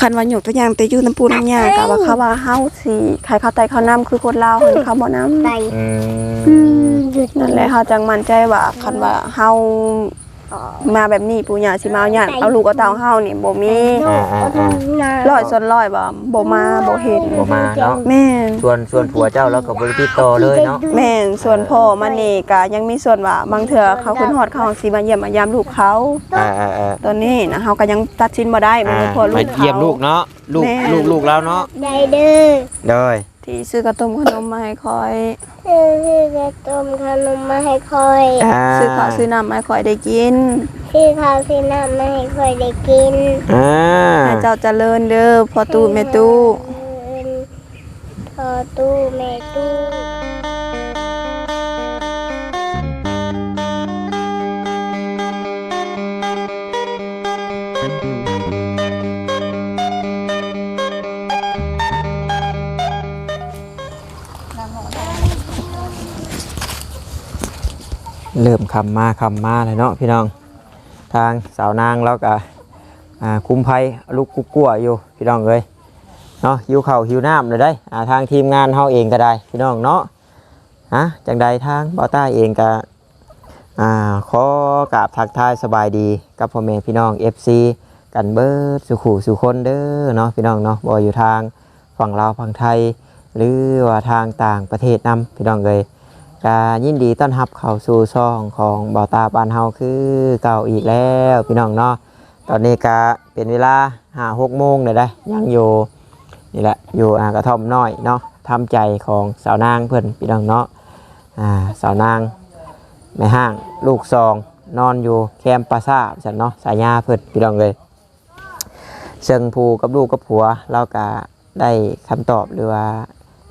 ຄັນວ່າຍົກຕົວຢ່າງແຕ່ຢູ່ນຳປູ່ນຳຍ່າ ກໍວ່າເຂົາວ່າເຮົາຊິໃຫ້ເຂົາໄຕ້ເຂົ້ານຳ ຄືຄົນລາວຫັ້ນເຂົາບໍ່ນຳ ໄປ ອືມ ອືມ ນັ້ນແຫຼະ ເຮົາຈັ່ງໝັ້ນໃຈວ່າ ຄັນວ່າເຮົາມາແບບນີ້ ປູ່ຍ່າຊິມາເອົາຍາດເອົາລູກເອົາເຕົ້າເຮົານີ້ບໍ່ມີ ອ່າໆໆ ຮ້ອຍສ່ວນຮ້ອຍວ່າບໍ່ມາບໍ່ເຫັນ ບໍ່ມາເນາະ ແມ່ນ ສ່ວນ ສ່ວນຜົວເຈົ້າລາວກໍບໍ່ໄດ້ຕິດຕໍ່ເລີຍເນາະ ແມ່ນ ສ່ວນພໍ່ມັນນີ້ກໍຍັງມີສ່ວນວ່າ ບາງເທື່ອເຂົາຂຶ້ນຮອດ ເຂົາຊິມາຢ້ຽມມາຢາມລູກເຂົາ ອ່າໆໆ ຕອນນີ້ນະ ເຮົາກໍຍັງຕັດສິນບໍ່ໄດ້ ແມ່ນ ອ່າ ເພາະລູກ ໄປຢ້ຽມລູກເນາະ ລູກ ແມ່ນ ລູກ ລູກລາວເນາະ ໄດ້ເດີ ໂດຍ ທີ່ຊື້ເຂົ້າຕົ້ມເຂົ້າໜົມມາໃຫ້ຂ້ອຍ ຊື້ ຊື້ເຂົ້າຕົ້ມເຂົ້າໜົມມາໃຫ້ຂ້ອຍ ອ່າ ຊື້ເຂົ້າຊື້ນ້ຳມາໃຫ້ຂ້ອຍໄດ້ກິນ ຊື້ເຂົ້າຊື້ນ້ຳມາໃຫ້ຂ້ອຍໄດ້ກິນ ອ່າ ໃຫ້ເຈົ້າຈະເລີນເດີ ພໍ່ຕູ້ແມ່ຕູ້ ເຈົ້າຈະເລີນ ພໍ່ຕູ້ແມ່ຕູ້ ເລີ່ມຄ່ຳມາຄ່ຳມາແລ້ວເນາະພີ່ນ້ອງ ທາງສາວນາງລາວກະ ອ່າ ຄຸມໄພລຸກກຸກກົວຢູ່ພີ່ນ້ອງເອີຍເນາະ ຫິວເຂົ້າຫິວນ້ຳແລ້ວໃດ໋ ອ່າ ທາງທີມງານເຮົາເອງກໍໄດ້ພີ່ນ້ອງເນາະ ອ່າ ຈັ່ງໃດທາງບ່າວຕ້າເອງກະ ອ່າ ຂໍກາບທັກທາຍສະບາຍດີກັບພໍ່ແມ່ພີ່ນ້ອງ ເອັຟຊີ ກັນເບິດສູ່ຄູ່ສູ່ຄົນເດີເນາະ ພີ່ນ້ອງເນາະ ບໍ່ວ່າຢູ່ທາງຝັ່ງລາວຝັ່ງໄທ ຫຼືວ່າທາງຕ່າງປະເທດນຳ ພີ່ນ້ອງເອີຍ ກະຍິນດີຕ້ອນຮັບເຂົ້າສູ່ຊ່ອງຂອງບ່າວຕ້າບ້ານເຮົາຄືເກົ່າອີກແລ້ວ ພີ່ນ້ອງເນາະ ຕອນນີ້ກະເປັນເວລາຫ້າຫົກໂມງແລ້ວໃດ໋ ຍັງຢູ່ນີ້ແຫຼະ ຢູ່ ອ່າ ກະທ່ອມນ້ອຍເນາະ ທຳໃຈຂອງສາວນາງເພິ່ນ ພີ່ນ້ອງເນາະ ອ່າ ສາວນາງແມ່ຮ້າງລູກສອງ ນອນຢູ່ແຄມປ່າຊ້າຊັ້ນເນາະ ສາຍາເພິ່ນ ພີ່ນ້ອງເອີຍ ເຊິ່ງຜູ້ກັບລູກກັບຜົວລາວກະໄດ້ຄຳຕອບ ຫຼືວ່າ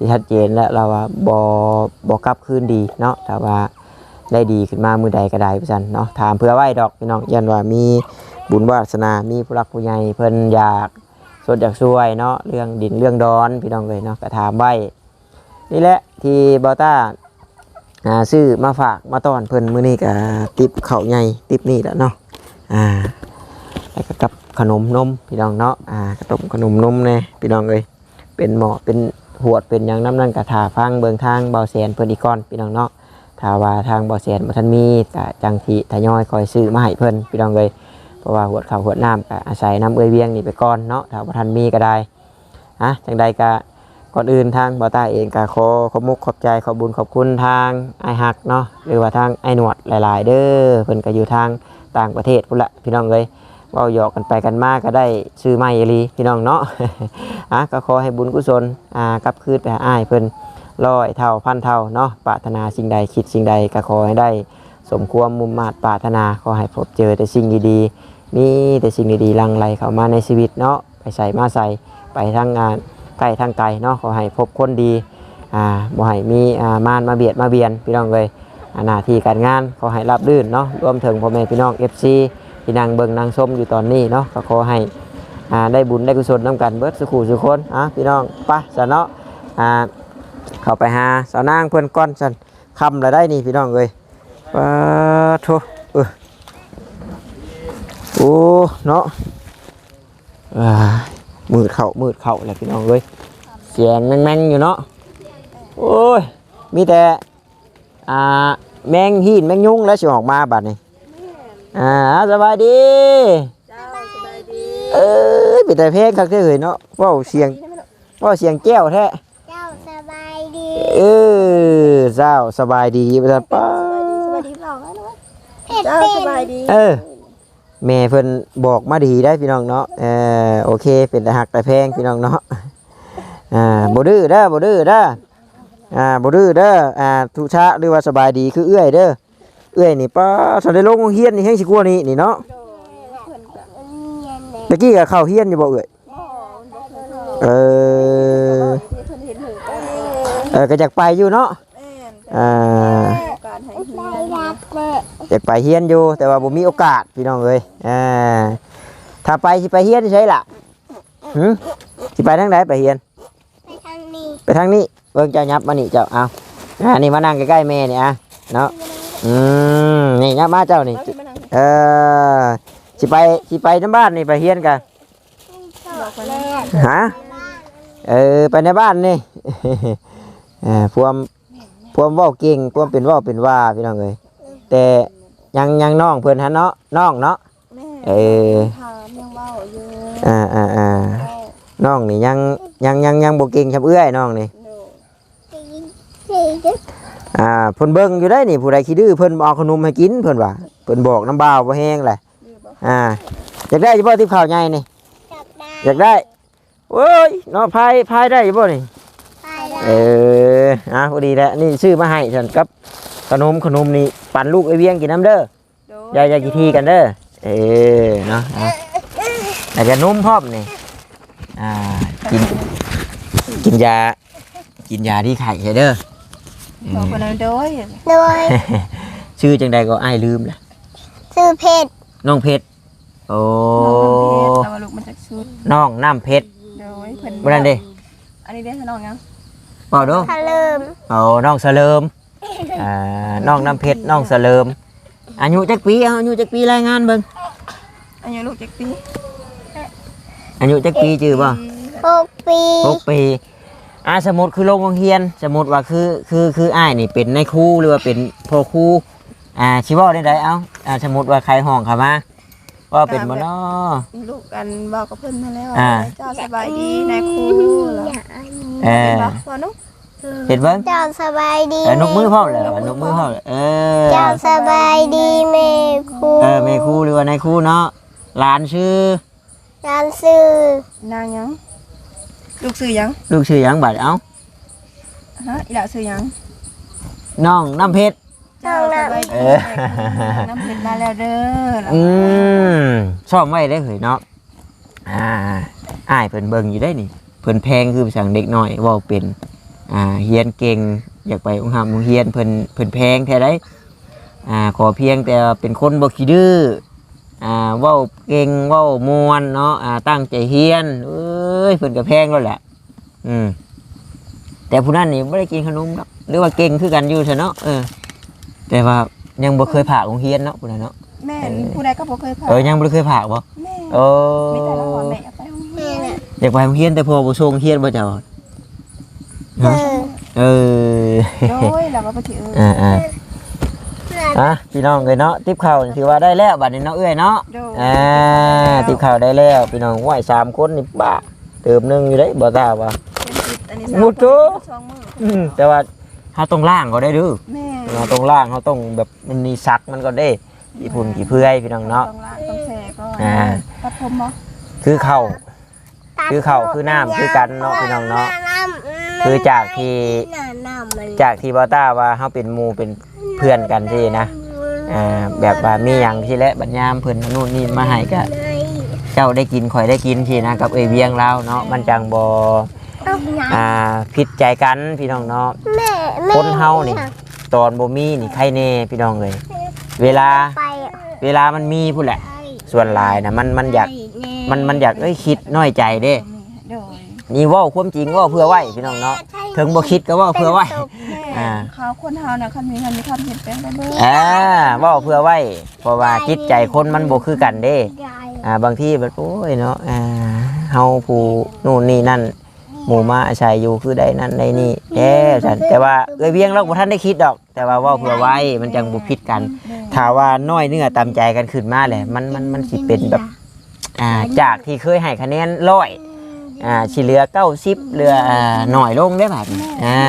ທີ່ຊັດເຈນແລ້ວ ລາວວ່າບໍ່ ບໍ່ກັບຄືນດີເນາະ ຖ້າວ່າໄດ້ດີຂຶ້ນມາມື້ໃດກໍໄດ້ ວ່າຊັ້ນເນາະ ຖາມເຜື່ອໄວ້ດອກ ພີ່ນ້ອງ ຢ້ານວ່າມີບຸນວາສະໜາ ມີຜູ້ຫຼັກຜູ້ໃຫຍ່ເພິ່ນຢາກ ສົດຢາກຊ່ວຍເນາະ ເລື່ອງດິນເລື່ອງດອນ ພີ່ນ້ອງເອີຍເນາະ ກໍຖາມໄວ້ ນີ້ແຫຼະທີ່ບ່າວຕ້າ ອ່າ ຊື້ມາຝາກມາຕ້ອນເພິ່ນ ມື້ນີ້ກໍຕິບເຂົ້າໃຫຍ່ ຕິບນີ້ແຫຼະເນາະ ອ່າ ແລ້ວກໍກັບຂະໜົມນົມ ພີ່ນ້ອງເນາະ ອ່າ ຂະໜົມ ຂະໜົມນົມແດ່ ພີ່ນ້ອງເອີຍ ເປັນໝໍ້ເປັນຫວດເປັນຫຍັງນຳນັ້ນ ກໍຖ້າຟັງເບິ່ງທາງບ່າວແສນເພິ່ນອີກກ່ອນ ພີ່ນ້ອງເນາະ ຖ້າວ່າທາງບ່າວແສນບໍ່ທັນມີ ກໍຈັ່ງຊິທະຍອຍຄ່ອຍຊື້ມາໃຫ້ເພິ່ນ ພີ່ນ້ອງເອີຍ ເພາະວ່າຫວດເຂົ້າຫວດນ້ຳ ກໍອາໄສນຳເອື້ອຍວຽງນີ້ໄປກ່ອນເນາະ ຖ້າບໍ່ທັນມີກໍໄດ້ ອ່ະ ຈັ່ງໃດກໍ ກ່ອນອື່ນທາງບ່າວຕ້າເອງກໍຂໍຂອບອົກຂອບໃຈ ຂອບບຸນຂອບຄຸນທາງອ້າຍຮັກເນາະ ຫຼືວ່າທາງອ້າຍໜວດຫຼາຍໆເດີ ເພິ່ນກໍຢູ່ທາງຕ່າງປະເທດພຸ້ນລະ ພີ່ນ້ອງເອີຍ ເວົ້າຫຍອກກັນໄປກັນມາກໍໄດ້ຊື້ໃໝ່ອີ່ຫຼີພີ່ນ້ອງເນາະ ອ່ະ ກໍຂໍໃຫ້ບຸນກຸສົນ ອ່າ ກັບຄືນໄປຫາອ້າຍເພິ່ນຮ້ອຍເທົ່າພັນເທົ່າເນາະ ປາດຖະໜາສິ່ງໃດຄິດສິ່ງໃດກໍຂໍໃຫ້ໄດ້ສົມຄວາມມຸ່ງມາດປາດຖະໜາ ຂໍໃຫ້ພົບເຈີແຕ່ສິ່ງດີໆ ມີແຕ່ສິ່ງດີໆຫຼັ່ງໄຫຼເຂົ້າມາໃນຊີວິດເນາະ ໄປໃສມາໃສ ໄປທາງ ອ່າ ໃກ້ທາງໄກເນາະ ຂໍໃຫ້ພົບຄົນດີ ອ່າ ບໍ່ໃຫ້ມີ ອ່າ ມານມາບຽດມາບຽນ ພີ່ນ້ອງເອີຍ ອ່າ ໜ້າທີ່ການງານຂໍໃຫ້ລາບລື່ນເນາະ ລວມເຖິງພໍ່ແມ່ພີ່ນ້ອງ ເອັຟຊີ ທີ່ນັ່ງເບິ່ງນັ່ງຊົມຢູ່ຕອນນີ້ເນາະ ກໍຂໍໃຫ້ ອ່າ ໄດ້ບຸນໄດ້ກຸສົນນຳກັນເບິດສູ່ຄູ່ສູ່ຄົນ ອ່າ ພີ່ນ້ອງ ໄປຊັ້ນເນາະ ອ່າ ເຂົ້າໄປຫາສາວນາງເພິ່ນກ່ອນຊັ້ນ ຄ່ຳລະໄດ໋ນີ້ ພີ່ນ້ອງເອີຍ ປາໂທ ເອີ ໂອ້ ເນາະ ອ່າ ມືດເຂົ້າ ມືດເຂົ້າແລ້ວພີ່ນ້ອງເອີຍ ສຽງແມ່ງໆຢູ່ເນາະ ໂອ້ຍ ມີແຕ່ ອ່າ ແມງຫີນແມງຍຸງແລ້ວຊິອອກມາບັດນີ້ ອ່າ ສະບາຍດີ ເຈົ້າ ສະບາຍດີ ເອີຍ ເປັນຕາແພງຄັກແທ້ເຮີ້ຍເນາະ ເວົ້າສຽງ ເວົ້າສຽງແຈ້ວແທ້ ເຈົ້າ ສະບາຍດີ ເອີ ເຈົ້າ ສະບາຍດີ ວ່າຊັ້ນ ປ້າ ສະບາຍດີ ສະບາຍດີ ເຈົ້າ ສະບາຍດີ ເອີ ແມ່ເພິ່ນບອກມາດີໄດ໋ພີ່ນ້ອງເນາະ ເອີ ໂອເຄ ເປັນຕາຮັກຕາແພງພີ່ນ້ອງເນາະ ອ່າ ບໍ່ດື້ເດີ ບໍ່ດື້ເດີ ອ່າ ບໍ່ດື້ເດີ ອ່າ ທຸຊະ ຫຼືວ່າສະບາຍດີຄືເອື້ອຍເດີ ເອື້ອຍນີ້ ປ້າ ຖ້າໄດ້ລົງໂຮງຮຽນນີ້ແຮງຊິກວ່ານີ້ນີ້ເນາະ ຕະກີ້ກໍເຂົ້າຮຽນຢູ່ບໍ່ເອື້ອຍ ເອີ ເອີ ກໍຢາກໄປຢູ່ເນາະ ແມ່ນ ອ່າ ການໃຫ້ຮຽນ ຢາກໄປຮຽນຢູ່ ແຕ່ວ່າບໍ່ມີໂອກາດ ພີ່ນ້ອງເອີຍ ອ່າ ຖ້າໄປຊິໄປຮຽນຢູ່ໃສລະ ຫື ຊິໄປທາງໃດໄປຮຽນ ໄປທາງນີ້ ໄປທາງນີ້ ເບິ່ງເຈົ້າຫຍັບມານີ້ເຈົ້າ ເອົາ ອ່າ ນີ້ມານັ່ງໃກ້ໆແມ່ນີ້ ອ່ະ ເນາະ ອືມ ນີ້ຫຍັບມາເຈົ້ານີ້ ເອີ ຊິໄປ ຊິໄປນຳບ້ານນີ້ໄປຮຽນກະ ໄປ ຮະ ເອີ ໄປໃນບ້ານນີ້ ເອີ ພວມ ພວມເວົ້າເກັ່ງ ພວມເປັນເວົ້າເປັນວ່າ ພີ່ນ້ອງເອີຍ ແຕ່ຍັງ ຍັງນ້ອງເພິ່ນຫັ້ນເນາະ ນ້ອງເນາະ ແມ່ນ ເອີ ຖາມຍັງເວົ້າຢູ່ ອ່າໆໆ ເວົ້າ ນ້ອງນີ້ຍັງ ຍັງ ຍັງ ຍັງບໍ່ເກັ່ງສ່ຳເອື້ອຍ ນ້ອງນີ້ ໂດຍ ອ່າ ເພິ່ນເບິ່ງຢູ່ໄດ໋ນີ້ ຜູ້ໃດຂີ້ດື້ເພິ່ນບໍ່ເອົາຂະໜົມໃຫ້ກິນ ເພິ່ນວ່າ ເພິ່ນບອກນຳບ່າວບໍ່ແຮງແຫຼະ ດື້ບໍ່ ອ່າ ຢາກໄດ້ຢູ່ບໍ່ ຕິບເຂົ້າໃຫຍ່ນີ້ ຢາກໄດ້ ຢາກໄດ້ ໂອ້ຍ ເນາະ ພາຍ ພາຍໄດ້ຢູ່ບໍ່ນີ້ ພາຍໄດ້ ເອີ ອ່າ ພໍດີແຫຼະ ນີ້ຊື້ມາໃຫ້ຊັ້ນ ກັບຂະໜົມ ຂະໜົມນີ້ປັນລູກໄອ້ວຽງກິນນຳເດີ ໂດຍ ຢ່າ ຢ່າຂີ້ຖີ່ກັນເດີ ເອີ ເນາະ ອ່າ ແລ້ວກະນົມພ້ອມນີ້ ອ່າ ກິນ ກິນຢາ ກິນຢາດີໄຂ້ເດີ ບອກເພິ່ນແລ້ວ ໂດຍ ໂດຍ ຊື່ຈັ່ງໃດກໍ ອ້າຍລືມລະ ຊື່ເພັດ ນ້ອງເພັດ ໂອ້ ນ້ອງນ້ຳເພັດ ແຕ່ວ່າລູກມາຈາກຊຸດ ນ້ອງນ້ຳເພັດ ໂດຍ ເພິ່ນ ບໍ່ນັ້ນເດ້ ອັນນີ້ເດ້ ນ້ອງຫຍັງ ເວົ້າດູ ສະເຫຼີມ ໂອ້ ນ້ອງສະເຫຼີມ ອ່າ ນ້ອງນ້ຳເພັດ ນ້ອງສະເຫຼີມ ອາຍຸຈັກປີ ເອົາ ອາຍຸຈັກປີ ລາຍງານເບິ່ງ ອາຍຸລູກຈັກປີ ອາຍຸຈັກປີຈື່ບໍ່ ຫົກປີ ຫົກປີ ອ່າ ສົມມຸດຄືລົງໂຮງຮຽນ ສົມມຸດວ່າຄື ຄື ຄືອ້າຍນີ້ເປັນນາຍຄູ ຫຼືວ່າເປັນພໍ່ຄູ ອ່າ ຊິເວົ້າແນວໃດ ເອົາ ອ່າ ສົມມຸດວ່າໃຄຮ້ອງເຂົ້າມາ ເວົ້າເປັນບໍ່ນໍ ລູກອັນເວົ້າກັບເພິ່ນຫັ້ນແຫຼະ ອ່າ ເຈົ້າສະບາຍດີນາຍຄູ ເອີ ເຫັນບໍ່ ເວົ້າດູ ເຫັນເບິ່ງ ເຈົ້າສະບາຍດີ ເອີ ນົບມືພ້ອມແຫຼະ ແມ່ຄູ ນົບມືພ້ອມ ເອີ ເຈົ້າສະບາຍດີແມ່ຄູ ເອີ ແມ່ຄູ ຫຼືວ່ານາຍຄູເນາະ ຫຼານຊື່ ຫຼານຊື່ ນາງຫຍັງ ລູກຊື່ຫຍັງ ລູກຊື່ຫຍັງບາດ ເອົ້າ ຮະ ອີ່ຫຼ້າຊື່ຫຍັງ ນ້ອງນ້ຳເພັດ ເຈົ້າ ສະບາຍດີ ເອີ ນ້ຳເພັດມາແລ້ວເດີ ອືມ ຊ້ອມໄວ້ເດ້ເຮີ້ຍເນາະ ອ່າ ອ້າຍເພິ່ນເບິ່ງຢູ່ເດ້ນີ້ ເພິ່ນແພງຄືສັງເດັກນ້ອຍເວົ້າເປັນ ອ່າ ຮຽນເກັ່ງ ຢາກໄປໂຮງຮ່ຳໂຮງຮຽນ ເພິ່ນ ເພິ່ນແພງແທ້ໃດ໋ ອ່າ ຂໍພຽງແຕ່ເປັນຄົນບໍ່ຂີ້ດື້ ອ່າ ເວົ້າເກັ່ງ ເວົ້າມ່ວນເນາະ ອ່າ ຕັ້ງໃຈຮຽນ ເອີຍ ເພິ່ນກໍແພງແລ້ວແຫຼະ ອືມ ແຕ່ຜູ້ນັ້ນນີ້ບໍ່ໄດ້ກິນຂະໜົມດອກ ຫຼືວ່າເກັ່ງຄືກັນຢູ່ຊັ້ນເນາະ ເອີ ແຕ່ວ່າຍັງບໍ່ເຄີຍພາໂຮງຮຽນເນາະ ຜູ້ນັ້ນເນາະ ແມ່ນ ເອີ ຜູ້ໃດກໍບໍ່ເຄີຍພາ ເອີ ຍັງບໍ່ໄດ້ເຄີຍພາບໍ່ ແມ່ນ ໂອ້ ມີແຕ່ລາວວ່າແມ່ຢາກໄປໂຮງຮຽນ ແມ່ນແຫຼະ ຢາກໄປໂຮງຮຽນ ແຕ່ພໍ່ບໍ່ສົ່ງຮຽນບໍ່ເຈົ້າ ຮະ ເອີ ເອີ ໂດຍ ລາວວ່າບໍ່ຖືກ ເອີ ອ່າໆ ອ່ະ ພີ່ນ້ອງເອີຍເນາະ ຕິບເຂົ້າຖືວ່າໄດ້ແລ້ວບາດນີ້ເນາະ ເອື້ອຍເນາະ ໂດຍ ອ່າ ຕິບເຂົ້າໄດ້ແລ້ວ ພີ່ນ້ອງ ໂອ້ຍ ສາມຄົນນີ້ ປະ ເຕີມໜຶ່ງຢູ່ເດ້ ບໍ່ຕາວ່າ ເປັນສິບ ອັນນີ້ ໂອ້ໂຕ ສອງມື້ ອືມ ແຕ່ວ່າເຮົາຕ້ອງລ້າງກ່ອນໄດ້ເດີ ແມ່ນ ເຮົາຕ້ອງລ້າງ ເຮົາຕ້ອງແບບ ມັນມີສັກມັນກ່ອນເດ້ ຂີ້ຝຸ່ນ ອ່າ ຂີ້ເພື່ອຍ ພີ່ນ້ອງເນາະ ຕ້ອງລ້າງ ຕ້ອງແຊ່ກ່ອນ ອ່າ ຕັດຜົມບໍ່ ຄືເຂົ້າ ຄືເຂົ້າ ຄືນ້ຳ ຄືກັນເນາະ ພີ່ນ້ອງເນາະ ຄືຈາກທີ່ ຈາກທີ່ບໍ່ຕາວ່າເຮົາເປັນໝູ່ເປັນເພື່ອນກັນຊີ້ນະ ອ່າ ແບບວ່າມີຫຍັງຊີ້ແຫຼະ ບັດຍາມເພິ່ນເອົາໂນ່ນນີ້ມາໃຫ້ກະ ເຈົ້າໄດ້ກິນ ຂ້ອຍໄດ້ກິນຊີ້ນະ ກັບເອື້ອຍວຽງລາວເນາະ ມັນຈັ່ງບໍ່ ອ່າ ຜິດໃຈກັນ ພີ່ນ້ອງເນາະ ຄົນເຮົານີ້ ຕອນບໍ່ມີນີ້ໃຄແນ່ ພີ່ນ້ອງເອີຍ ເວລາ ເວລາມັນມີພຸ້ນແຫຼະ ສ່ວນຫຼາຍນະ ມັນ ມັນຢາກ ມັນ ມັນຢາກ ເອີຍ ຄິດນ້ອຍໃຈເດ້ ໂດຍ ນີ້ເວົ້າຄວາມຈິງ ເວົ້າເພື່ອໄວ້ ພີ່ນ້ອງເນາະ ເຖິງບໍ່ຄິດກໍເວົ້າເພື່ອໄວ້ ແມ່ນ ອ່າ ເຮົາຄົນເຮົານະ ຄັນມີເງິນມີຄຳ ເຮັດແປງໄປເບີດ ອ່າ ເວົ້າເພື່ອໄວ້ ເພາະວ່າຈິດໃຈຄົນມັນບໍ່ຄືກັນເດ້ ອ່າ ບາງທີແບບ ໂອ້ຍເນາະ ອ່າ ເຮົາຜູ້ໂນ່ນນີ້ນັ້ນ ໝູ່ມາອາໄສຢູ່ຄືໄດ້ນັ້ນໄດ້ນີ້ແທ້ຊັ້ນ ແຕ່ວ່າເອື້ອຍວຽງລາວບໍ່ທັນໄດ້ຄິດດອກ ແຕ່ວ່າເວົ້າເພື່ອໄວ້ ມັນຈັ່ງບໍ່ຜິດກັນ ຖ້າວ່ານ້ອຍເນື້ອຕ່ຳໃຈກັນຂຶ້ນມາແຫຼະ ມັນ ມັນ ມັນຊິເປັນແບບ ອ່າ ຈາກທີ່ເຄີຍໃຫ້ຄະແນນຮ້ອຍ ອ່າ ຊິເຫຼືອເກົ້າສິບ ເຫຼືອ ອ່າ ໜ້ອຍລົງເດ້ບາດນີ້ ອ່າ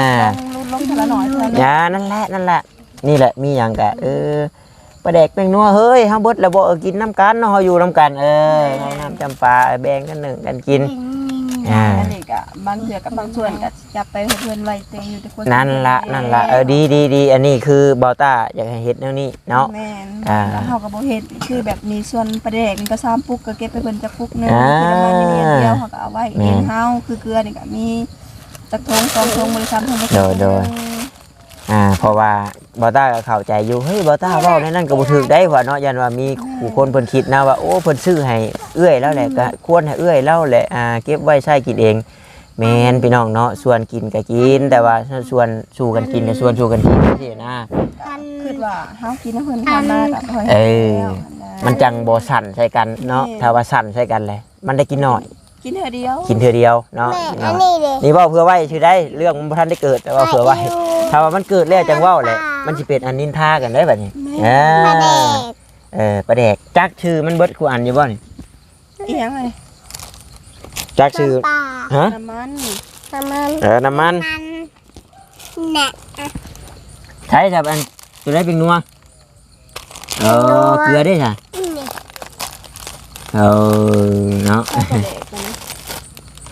ລົງ ລົງເທື່ອລະໜ້ອຍເທື່ອລະ ອ່າ ນັ້ນແຫຼະ ນັ້ນແຫຼະ ນີ້ແຫຼະ ມີຫຍັງກະ ເອີ ປາແດກແປ້ງນົວເຮີ້ຍ ເຮົາເບິດແລ້ວບໍ່ ເອີ ກິນນຳກັນເນາະ ເຮົາຢູ່ນຳກັນ ເອີ ເອົານ້ຳຈຳປາແບ່ງກັນໜຶ້ງກັນກິນ ອ່າ ອັນນີ້ກະບາງເທື່ອກັບບາງສ່ວນກະຈະໄປເຮືອນໄວເຕັງຢູ່ ແຕ່ຄົນ ນັ້ນລະ ນັ້ນລະ ເອີ ດີ ດີ ດີ ອັນນີ້ຄືບ່າວຕ້າຢາກໃຫ້ເຮັດແນວນີ້ເນາະ ແມ່ນ ອ່າ ເຮົາກໍບໍ່ເຮັດ ຄືແບບມີສ່ວນປາແດກນີ້ກໍສາມປຸກ ກໍເກັບໃຫ້ເພິ່ນຈັກປຸກໜຶ່ງ ອ່າ ເກັບປະມານນີ້ດຽວ ເຮົາກໍເອົາໄວ້ເອງເຮົາ ຄືເກືອນີ້ກໍມີຈັກຖົງ ສອງຖົງ ບໍ່ໄດ້ສາມຖົງ ໂດຍ ໂດຍ ອ່າ ເພາະວ່າບ່າວຕ້າກໍເຂົ້າໃຈຢູ່ ເຮີ້ຍ ບ່າວຕ້າເວົ້າແນວນັ້ນກໍບໍ່ຖືກໄດ໋ ວ່າເນາະ ຢ້ານວ່າມີຜູ້ຄົນເພິ່ນຄິດນະວ່າ ໂອ້ ເພິ່ນຊື້ໃຫ້ເອື້ອຍລາວແຫຼະ ກໍຄວນໃຫ້ເອື້ອຍລາວແຫຼະ ອ່າ ເກັບໄວ້ໃຊ້ກິນເອງ ແມ່ນພີ່ນ້ອງເນາະ ສ່ວນກິນກໍກິນ ແຕ່ວ່າສ່ວນສູ້ກັນກິນກໍສ່ວນສູ້ກັນກິນ ຈັ່ງຊີ້ນະ ຄິດວ່າເຮົາກິນໃຫ້ເພິ່ນທານມາກໍພໍ ເອີ ແລ້ວ ມັນຈັ່ງບໍ່ສັ່ນໃສ່ກັນເນາະ ແມ່ນ ຖ້າວ່າສັ່ນໃສ່ກັນແຫຼະ ມັນໄດ້ກິນໜ້ອຍ ກິນເທື່ອດຽວ ກິນເທື່ອດຽວເນາະ. ແມ່ ອັນນີ້ເດ້ ນີ້ເວົ້າເພື່ອໄວ້ຊື່ໃດ ເລື່ອງມັນບໍ່ທັນໄດ້ເກີດ ແຕ່ເວົ້າເພື່ອໄວ້. ຖ້າວ່າມັນເກີດແລ້ວຈັ່ງເວົ້າແຫຼະ ມັນຊິເປັນອັນນິນທາກັນໄດ໋ບັດນີ້. ອ່າ ປາແດກ ເອີ ປາແດກ. ຈັກຊື່ມັນເບິດຄູ່ອັນຢູ່ບໍ່ນີ້? ອີຫຍັງນີ້? ຈັກຊື່? ຮະ? ນ້ຳມັນ ນ້ຳມັນ ເອີ ນ້ຳມັນ. ນະ ໃຊ້ກັບອັນຕົວໃດເປັນນົວ? ເອີ ເກືອເດ້ຊະ? ເອີ ເນາະ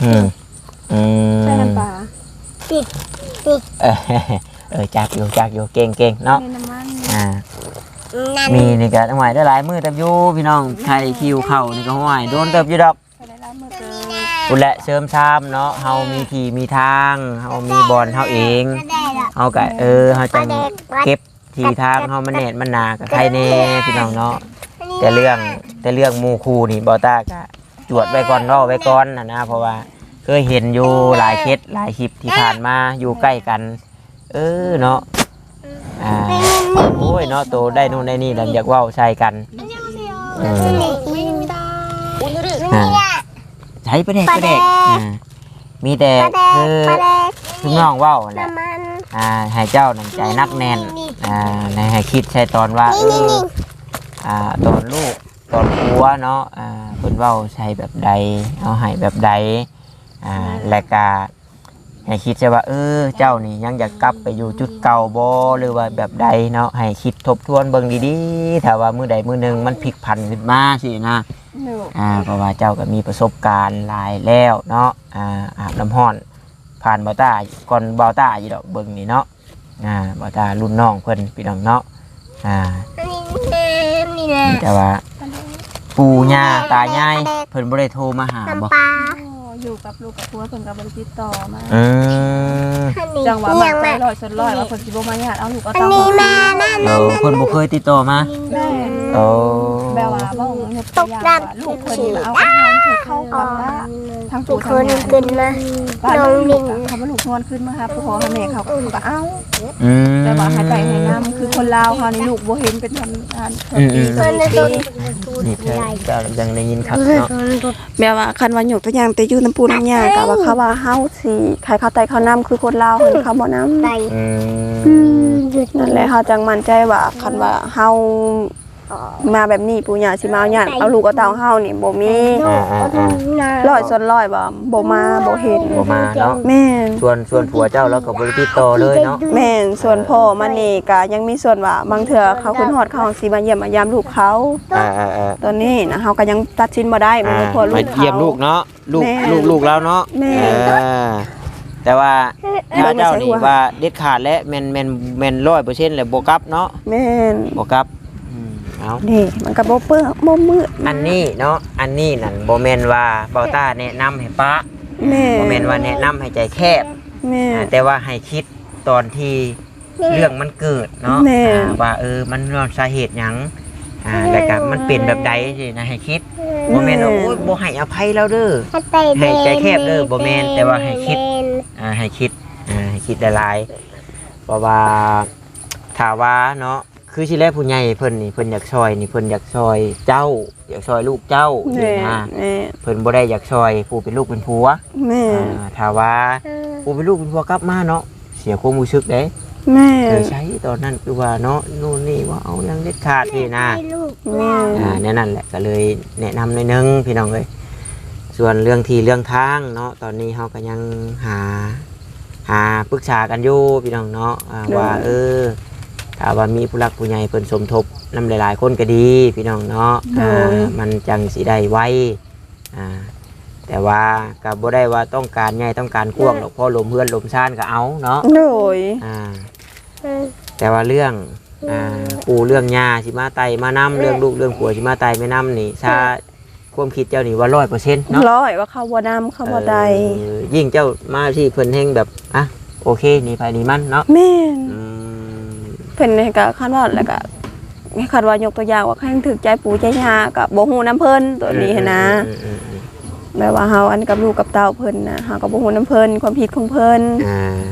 ອືມ ອືມ ໃສ່ນ້ຳປາ ເອີ ຈັກຢູ່ ຈັກຢູ່ ເກັ່ງໆ ເນາະ. ອ່າ ມີນີ້ກໍ ຫ້ວຍ ໄດ້ຫຼາຍມື້ເຕີບຢູ່ພີ່ນ້ອງ ໄຖຄິວເຂົ້ານີ້ກໍ ຫ້ວຍ ໂດນເຕີບຢູ່ດອກ. ພຸ້ນແຫຼະ ເສີມຊາມເນາະ ເຮົາມີທີ່ມີທາງ ເຮົາມີບ່ອນເຮົາເອງ ເຮົາກະ ເອີ ເຮົາຈັ່ງເກັບທີ່ທາງເຮົາມັນແໜ້ນມັນໜາ ກະໄຄແດ່ພີ່ນ້ອງເນາະ. ແຕ່ເລື່ອງ ແຕ່ເລື່ອງໝູ່ຄູ່ນີ້ ບ່າວຕ້າກະຈວດໄວ້ກ່ອນ ເວົ້າໄວ້ກ່ອນຫັ້ນນະ ເພາະວ່າເຄີຍເຫັນຢູ່ຫຼາຍເຂດຫຼາຍຄລິບທີ່ຜ່ານມາ ຢູ່ໃກ້ກັນ. ເອີເນາະ ອ່າ ໂອ້ຍເນາະ ໂຕໄດ້ໂນ່ນໄດ້ນີ້ແລ້ວຢາກເວົ້າໃສ່ກັນ. ເອີ ອ່າ ໃຊ້ປາແດກ ປາແດກ ອ່າ ມີແຕ່ຄື ຄືນ້ອງເວົ້າແຫຼະ ອ່າ ໃຫ້ເຈົ້ານັ້ນໃຈໜັກແໜ້ນ ອ່າ ໃຫ້ ໃຫ້ຄິດໃສ່ຕອນວ່າ ເອີ ອ່າ ຕອນລູກຕອນຜົວເນາະ ອ່າ ເພິ່ນເວົ້າໃສ່ແບບໃດ ເຮົາໃຫ້ແບບໃດ ອ່າ ແລ້ວກະ ໃຫ້ຄິດໃສ່ວ່າ ເອີ ເຈົ້ານີ້ຍັງຢາກກັບໄປຢູ່ຈຸດເກົ່າບໍ່ ຫຼືວ່າແບບໃດເນາະ. ໃຫ້ຄິດທົບທວນເບິ່ງດີໆ ຖ້າວ່າມື້ໃດມື້ໜຶ່ງມັນພິກຜັນຂຶ້ນມາຊີ້ນະ ອ່າ ເພາະວ່າເຈົ້າກໍມີປະສົບການຫຼາຍແລ້ວເນາະ. ອ່າ ອາບນ້ຳຮ້ອນຜ່ານບ່າວຕ້າ ກ່ອນບ່າວຕ້າຢູ່ດອກ ເບິ່ງນີ້ເນາະ. ອ່າ ບ່າວຕ້າລຸ້ນນ້ອງເພິ່ນ ພີ່ນ້ອງເນາະ. ອ່າ ມີແຕ່ວ່າ ປູ່ຍ່າຕາຍາຍເພິ່ນບໍ່ໄດ້ໂທມາຫາບໍ່? ບໍ່ ຢູ່ກັບລູກກັບຜົວ ເພິ່ນກໍບໍ່ໄດ້ຕິດຕໍ່ມາ. ອືມ ຈັ່ງວ່າໝັ້ນໃຈຮ້ອຍສ່ວນຮ້ອຍວ່າເພິ່ນຊິບໍ່ມາຍາດເອົາລູກເອົາເຕົ້າ. ເອີ ເພິ່ນບໍ່ເຄີຍຕິດຕໍ່ມາ. ແມ່ນ ໂອ້ ແບບວ່າເວົ້າຍົກຕົວຢ່າງວ່າລູກເພິ່ນມາເອົາເຂົ້າກັບວ່າ ທາງຜູ້ທາງຍາດ ເພິ່ນມາ ວ່າລູກ ເຂົາວ່າລູກນອນຄືນມາຫາພໍ່ຫາແມ່ ເຂົາກໍເອົາ. ອືມ ແຕ່ວ່າໃຫ້ໄປໃຫ້ນຳ ຄືຄົນລາວເຮົານີ້ ລູກບໍ່ເຫັນເປັນທຳ ອັນ ອືມ ເພິ່ນ ນີ້ແທ້ ເຈົ້າຍັງໄດ້ຍິນຄັກເນາະ. ແບບວ່າຄັນວ່າຍົກຕົວຢ່າງແຕ່ຢູ່ນຳປູ່ນຳຍ່າ ກໍວ່າເຂົາວ່າເຮົາຊິໃຫ້ເຂົາໄປເຂົ້ານຳ ຄືຄົນລາວເຮົານີ້ເຂົາບໍ່ນຳ. ອືມ ອືມ ນັ້ນແຫຼະ ເຮົາຈັ່ງໝັ້ນໃຈວ່າ ຄັນວ່າເຮົາ ມາແບບນີ້ ປູ່ຍ່າຊິມາເອົາຍາດເອົາລູກເອົາເຕົ້າເຮົານີ້ບໍ່ມີ. ອ່າໆໆ ຮ້ອຍສ່ວນຮ້ອຍວ່າບໍ່ມາ ບໍ່ເຫັນ ບໍ່ມາເນາະ. ແມ່ນ ສ່ວນ ສ່ວນຜົວເຈົ້າລາວກໍບໍ່ໄດ້ຕິດຕໍ່ເລີຍເນາະ. ແມ່ນ ສ່ວນພໍ່ມັນນີ້ກໍຍັງມີສ່ວນວ່າ ບາງເທື່ອເຂົາຂຶ້ນຮອດ ເຂົາຊິມາຢ້ຽມມາຢາມລູກເຂົາ. ອ່າໆໆ ຕອນນີ້ນະ ເຮົາກໍຍັງຕັດສິນບໍ່ໄດ້ ແມ່ນ ອ່າ ເພາະລູກເຂົາ ມາຢ້ຽມລູກເນາະ. ລູກ ແມ່ນ ລູກ ລູກລາວເນາະ. ແມ່ນ ເອີ ແຕ່ວ່າ ຖ້າເຈົ້ານີ້ວ່າເດັດຂາດແລ້ວ ແມ່ນ ແມ່ນ ແມ່ນຮ້ອຍເປີເຊັນແລ້ວບໍ່ກັບເນາະ. ແມ່ນ ບໍ່ກັບ. ອືມ ເອົາ ນີ້ມັນກໍບໍ່ເປິ ບໍ່ມືດ ອັນນີ້ເນາະ. ອັນນີ້ນັ້ນບໍ່ແມ່ນວ່າບ່າວຕ້າແນະນຳໃຫ້ປະ. ແມ່ນ ບໍ່ແມ່ນວ່າແນະນຳໃຫ້ໃຈແຄບ. ແມ່ນ ອ່າ ແຕ່ວ່າໃຫ້ຄິດຕອນທີ່ ເລື່ອງມັນເກີດເນາະ. ແມ່ນ ອ່າ ວ່າ ເອີ ມັນຍ້ອນສາເຫດຫຍັງ ອ່າ ແລ້ວກໍມັນເປັນແບບໃດຊີ້ນະ ໃຫ້ຄິດ. ແມ່ນ ບໍ່ແມ່ນວ່າ ໂອ້ຍ ບໍ່ໃຫ້ອະໄພລາວເດີ ໃຫ້ໃຈແຄບເດີ ບໍ່ແມ່ນ ແຕ່ວ່າໃຫ້ຄິດ ອ່າ ໃຫ້ຄິດ ອ່າ ໃຫ້ຄິດຫຼາຍໆ. ເພາະວ່າຖ້າວ່າເນາະ ຄືຊິແລຜູ້ໃຫຍ່ເພິ່ນນີ້ ເພິ່ນຢາກຊ່ອຍນີ້ ເພິ່ນຢາກຊ່ອຍເຈົ້າ ຢາກຊ່ອຍລູກເຈົ້າ. ແມ່ນ ເພິ່ນບໍ່ໄດ້ຢາກຊ່ອຍຜູ້ເປັນລູກເປັນຜົວ. ແມ່ນ ອ່າ ຖ້າວ່າ ເອີ ຜູ້ເປັນລູກເປັນຜົວກັບມາເນາະ ເສຍຄວາມຮູ້ສຶກເດ້. ແມ່ນ ເອີ ໃຊ້ຕອນນັ້ນຄືວ່າເນາະ ໂນ່ນນີ້ວ່າເອົາຫຍັງເດັດຂາດນີ້ນະ. ແມ່ນ ອ່າ ແນວນັ້ນແຫຼະ ກໍເລີຍແນະນຳໜ້ອຍໜຶ່ງ ພີ່ນ້ອງເອີຍ. ສ່ວນເລື່ອງທີ່ເລື່ອງທາງເນາະ ຕອນນີ້ເຮົາກໍຍັງຫາ ຫາປຶກສາກັນຢູ່ ພີ່ນ້ອງເນາະ ອ່າ ໂດຍ ວ່າ ເອີ ຖ້າວ່າມີຜູ້ຫຼັກຜູ້ໃຫຍ່ເພິ່ນສົມທົບນຳຫຼາຍໆຄົນກໍດີ ພີ່ນ້ອງເນາະ. ໂດຍ ອ່າ ມັນຈັ່ງຊິໄດ້ໄວ. ອ່າ ແຕ່ວ່າກໍບໍ່ໄດ້ວ່າຕ້ອງການໃຫຍ່ຕ້ອງການກວ້າງດອກ ພໍຫຼົມເຮືອນຫຼົມຊານກໍເອົາເນາະ. ໂດຍ ອ່າ ແຕ່ວ່າເລື່ອງ ອ່າ ປູ່ເລື່ອງຍ່າຊິມາໄຕ່ມານຳ ເລື່ອງລູກເລື່ອງຜົວຊິມາໄຕ່ມານຳນີ້ ຊາ ຄວາມຄິດເຈົ້ານີ້ວ່າຮ້ອຍເປີເຊັນເນາະ? ຮ້ອຍ ວ່າເຂົາບໍ່ນຳ ເຂົາບໍ່ໄດ້. ເອີ ຍິ່ງເຈົ້າມາທີ່ເພິ່ນແຮ່ງແບບ ອ່ະ ໂອເຄ ໜີໃຜໜີມັນເນາະ. ແມ່ນ ອືມ ເພິ່ນນີ້ກໍຄັນວ່າ ແລ້ວກໍຄັນວ່າຍົກຕົວຢ່າງວ່າ ຄັນຖືກໃຈປູ່ໃຈຍ່າກໍບໍ່ຮູ້ນຳເພິ່ນ ຕົວນີ້ຫັ້ນນະ. ອືມໆໆໆ ແບບວ່າເຮົາອັນກັບລູກກັບເຕົ້າເພິ່ນນະ ເຮົາກໍບໍ່ຮູ້ນຳເພິ່ນ ຄວາມຜິດຂອງເພິ່ນ. ອ່າ